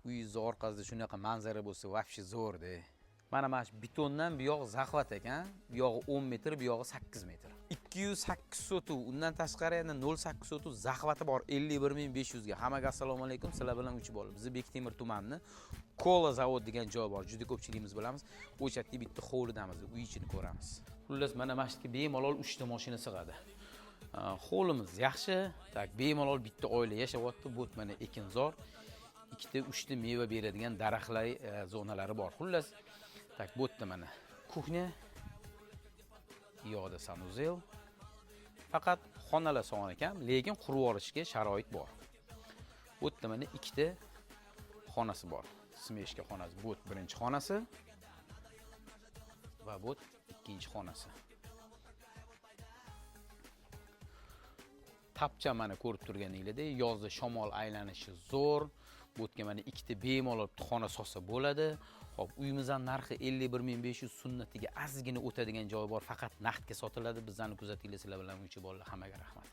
Uyingizni orqasida shunaqa manzara bo'lsa, вообще zo'rda. Mana shu betondan buyog'i захват ekan. Bu yog'i 10 metr, bu yog'i 8 metr. 208 sotix, undan tashqari yana 0.8 sotix захват i bor 51 500 ga. Hammaga assalomu alaykum. Sizlar bilan uch bola. Bizni Bektemir tumanini Kola zavod degan joy bor. Juda ko'pchiligimiz bilamiz. O'sha yerda bitta hovlidamiz. Uy ichini ko'ramiz. Xullas, mana shu yerga bemalol 3 ta mashina sig'adi. Hovlimiz yaxshi. Так, bemalol bitta oila yashayapti. Bu mana ekinzor. Ikkita, uchta meva beradigan daraxtlar zonalari bor. Xullas, так, bu yerda mana кухня, u yoqda санузел. Faqat xonalar soni kam, lekin qurib olishga sharoit bor. Bu yerda mana ikkita xonasi bor. Смежка xonasi. Bu birinchi xonasi va bu ikkinchi xonasi. Tapcha mana ko'rib turganinglardek, yozda shamol aylanishi zo'r. Bu yerga mana ikkita bemalol xona solsa bo'ladi. Xo'p, uyimizning narxi 51 500, sunnatiga ozgina o'tadigan joyi bor, faqat naqdga sotiladi. Bizlarni kuzatinglar, sizlar bilan uch bolalar. Hammaga rahmat.